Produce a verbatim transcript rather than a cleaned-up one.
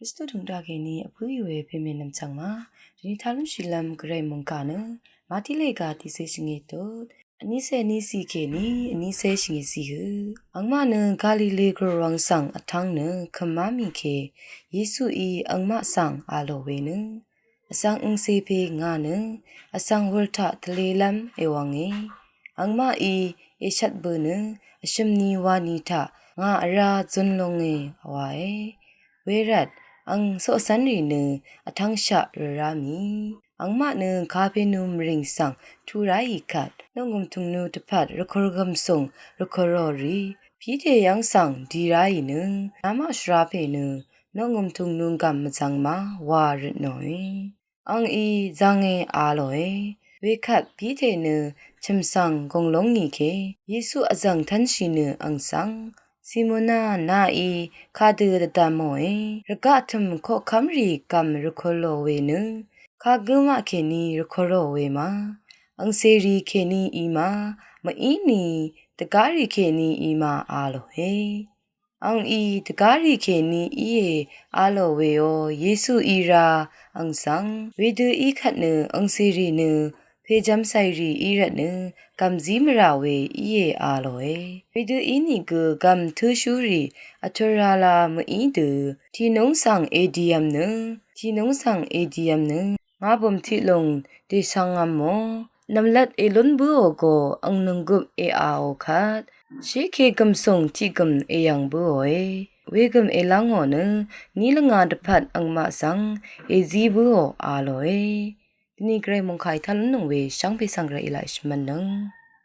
Kristu tungda kèní vpǿì we pèmè nvmchvng ma. Dvni talúnshìlv́m gvray mungkà nø Mati lèga tiqsè shvngì tut, vnísè vnísì kèní vnísè shvngì sì hø. Angmaq nø Galile gvrwang svng vtvng nø kø̀mmá mì kè Yesuí angmaq svng a lò we nø, vsvng angcè pè ngà nø vsvng wūr taq tvlelv́m èwv̀nge. Angmaqí èshvt bø nø vshø̀m ni wa ni taq ngà vrá zun longe wae. Wervt ang coqcv́nrì nø vtvngshaq rø̀rá mì. Angmaq nø Kapenu mvrìng svng tuq ráì kvt, noqngø̀m tungnu dvpvt rvkur gv̀msùng rvkurò rì Pite yv́ng svng di ráì nø, namaq shvrapè nø noqngø̀m tungnu gv̀m mvzvng ma wa røtnòe. Angí zvnge a lòe. Wekvt Pite nø chø̀m svng gùng lóng nì kè Yesu vzv̀ng tv́nshì nø ang svng, Simona, nàí kadø dvdvmòe. Rvgaq tø̀m koqkv́mrì gv̀m rvkurò we nø, kagǿ maq kèní rvkurò we ma, angcèrì kèní í ma, mvíni dvgárì kèní í ma a lòe. Angí dvgárì kèní íe a lò weò. Yesuí rá ang svng, wedø í kvt nø angcèrì nø pèjvm càìrì í rvt nø gv̀mzí mvrà we íe a lòe. Wedø ínìgø gv̀m tǿshúrì vtø̄rala mví dø tìnúng svng èdiv̄m nø, tìnúng svng èdiv̄m nø ngà bø̀m tiqlùng dèshvngv̄m mò. Nv̀mlat èlún bǿò go ang nònggøp èàò kvt, shíke gv̀msùng tiqgø̀m èyv̀ng bǿòe. Wegø̀m èlv́ngò nø ní lvngā dvpvt angmaq svng èzí bǿò a lòe. Dvni gvray mòngkàí taq lúnnøng we shvngbe svng gvray èlaq èshvmv̄nnøng.